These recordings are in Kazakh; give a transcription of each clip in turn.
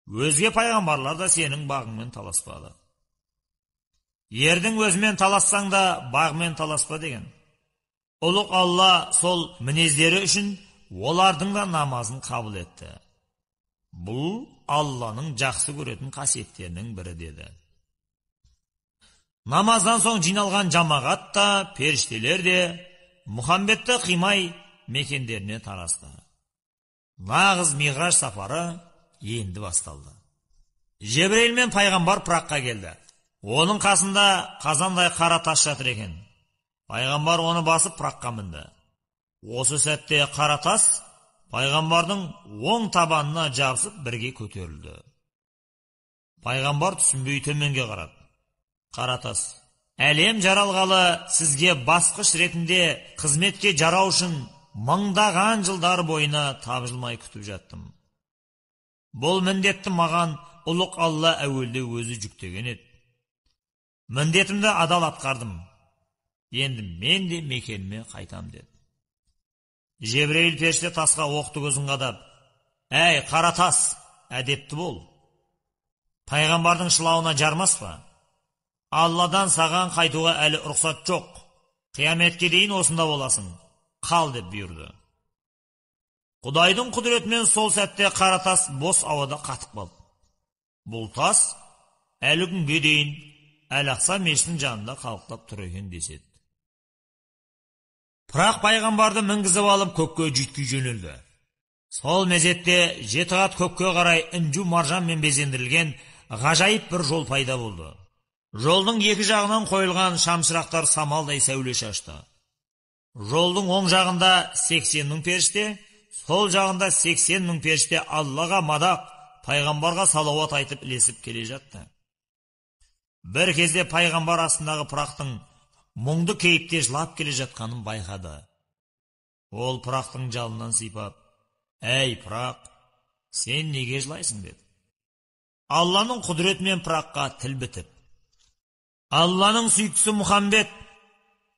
Өзге пайғамбарлар да сенің бағыңмен таласпады. Ердің өзімен талассаң да бағмен таласпа деген. Ұлық Алла сол мінездері үшін олардың да намазын қабыл етті. Бұл Алланың жақсы көретін қасиеттерінің бірі деді. Намаздан соң жиналған жамағат та, періштелер де Мұхаммедті қимай мекендеріне тарасты. Нағыз миғраж сапары енді басталды. Жебірейіл мен пайғамбар пыраққа келді. Оның қасында қазандай қара тас жатыр екен. Пайғамбар оны басып пыраққа мінді. Осы сәтте қара тас пайғамбардың оң табанына жабысып бірге көтерілді. Пайғамбар түсінбей төменге қарады. Қара тас, әлем жаралғалы сізге басқыш ретінде қызметке жарау үшін мыңдаған жылдар бойына табжылмай күтіп жаттым. Бұл міндетті маған ұлық Алла әуелде өзі жүктеген еді. Міндетімді адал атқардым. Енді мен де мекеніме қайтам деді. Жебірейіл періште тасқа оқты көзін қадап, әй, қара тас, әдепті бол. Пайғамбардың шылауына жармаспа. Алладан саған қайтуға әлі рұқсат жоқ. Қияметке дейін осында боласың. Қал деп бұйырды. Құдайдың құдіретімен сол сәтте қара тас бос ауада қатып қалды. Бұл тас әлі күнге дейін Әл-Ақса мешітінің жанында қалықтап тұр екен деседі. Пырақ пайғамбарды мінгізіп алып көкке жүйткей жөнелді. Сол мезетте жеті қат көкке қарай інжу маржанмен безендірілген ғажайып бір жол пайда болды. Жолдың екі жағынан қойылған шамшырақтар самалдай сәуле шашты. Жолдың оң жағында 80 мың періште, сол жағында 80 мың періште Аллаға мадақ, пайғамбарға салауат айтып ілесіп келе жатты. Бір кезде пайғамбар астындағы пырақтың мұңды кейіпте жылап келе жатқанын байқады. Ол пырақтың жалынан сипап, әй пырақ, сен неге жылайсың деді. Алланың құдіретімен пыраққа тіл бітіп, Алланың сүйіктісі Мұхаммед,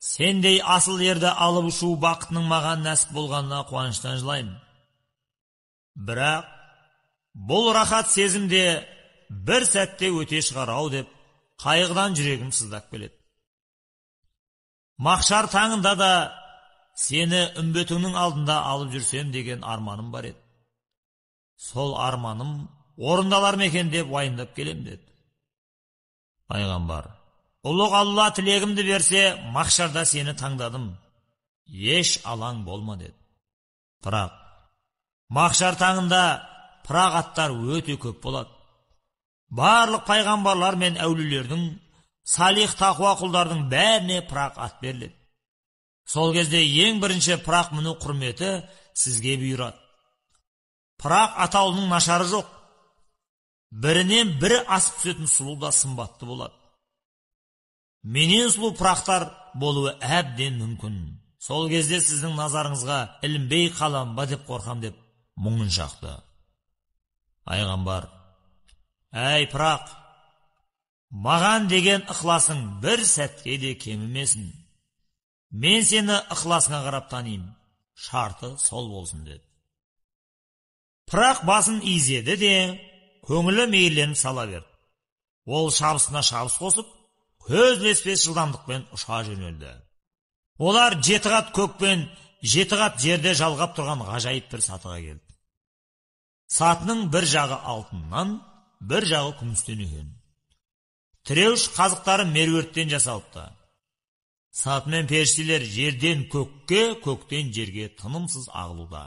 сендей асыл ерді алып ұшу бақытының маған нәсіп болғанына қуаныштан жылаймын. Бірақ бұл рахат сезімде бір сәтте өте шығар ау деп қайғыдан жүрегім сыздап келеді. Махшар таңында да сені үмбетіңнің алдында алып жүрсем деген арманым бар еді. Сол арманым орындалар ма екен деп уайымдап келем деді. Пайғамбар, ұлық Алла тілегімді берсе, махшарда сені таңдадым. Еш алаң болма деді. Бірақ махшар таңында пырақ аттар өте көп болады. Барлық пайғамбарлар мен әулиелердің, салих тақуа құлдардың бәріне пырақ ат беріледі. Сол кезде ең бірінші пырақ міну құрметі сізге бұйырады. Пырақ атаулының нашары жоқ. Бірінен бірі асып түсетін сұлу да сымбатты болады. Менен сұлу пырақтар болуы әбден мүмкін. Сол кезде сіздің назарыңызға ілінбей қалам ба деп қорқам деп мұңын шақты. Пайғамбар, әй пырақ, маған деген ықыласың бір сәтке де кемімесін. Мен сені ықыласыңа қарап танимын, шарты сол болсын деді. Пырақ басын изеді де, көңілі мейірленіп сала берді. Ол шабысына шабыс қосып, көз ілеспес жылдамдықпен ұша жөнелді. Олар жеті қат көк пен жеті қат жерде жалғап тұрған ғажайып бір сатыға келді. Сатының бір жағы алтыннан, бір жағы күмістен екен. Тіреуіш қазықтары меруерттен жасалыпты. Сатымен періштелер жерден көкке, көктен жерге тынымсыз ағылуда.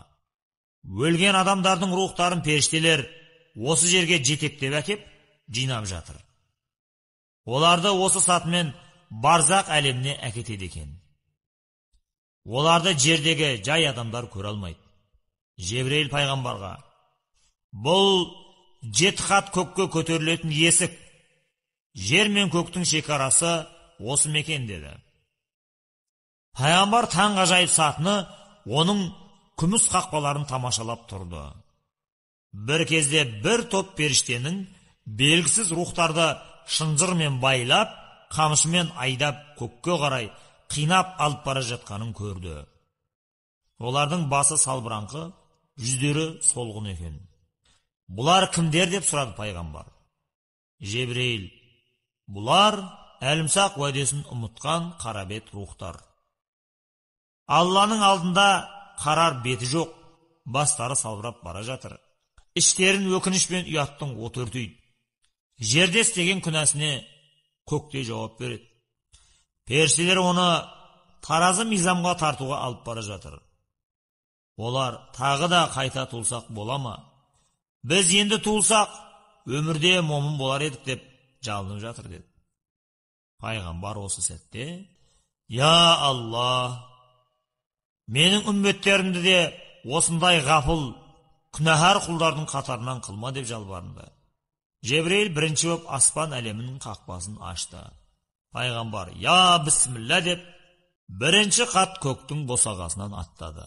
Өлген адамдардың рухтарын періштелер осы жерге жетектеп әкеп, жинап жатыр. Оларды осы сатымен барзақ әлеміне әкетеді екен. Оларды жердегі жай адамдар көре алмайды. Жебірейіл пайғамбарға, бұл жеті қат көкке көтерілетін есік, жер мен көктің шекарасы осы мекен деді. Пайғамбар таңғажайып сатыны оның күміс қақпаларын тамашалап тұрды. Бір кезде бір топ періштенің белгісіз рухтарды шынжырмен байлап, қамшымен айдап көкке қарай қинап алып бара жатқанын көрді. Олардың басы салбыраңқы, жүздері солғын екен. Бұлар кімдер деп сұрады пайғамбар. Жебірейіл: Бұлар әлімсақ уәдесін ұмытқан қарабет рухтар. Алланың алдында қарар беті жоқ, бастары салбырап бара жатыр. Іштерін өкініш пен ұяттың оты өртейді. Жерде істеген күнәсіне көкте жауап береді. Періштелер оны таразы мизамға тартуға алып бара жатыр. Олар: тағы да қайта туылсақ бола ма? Біз енді туылсақ, өмірде момын болар едік деп жалынып жатыр деді. Пайғамбар осы сәтте: Я Алла, менің үмметтерімді де осындай ғапыл, күнәһар құлдардың қатарынан қылма деп жалбарынды. Жебірейіл бірінші боп аспан әлемінің қақпасын ашты. Пайғамбар: Я бісміллә деп, бірінші қат көктің босағасынан аттады.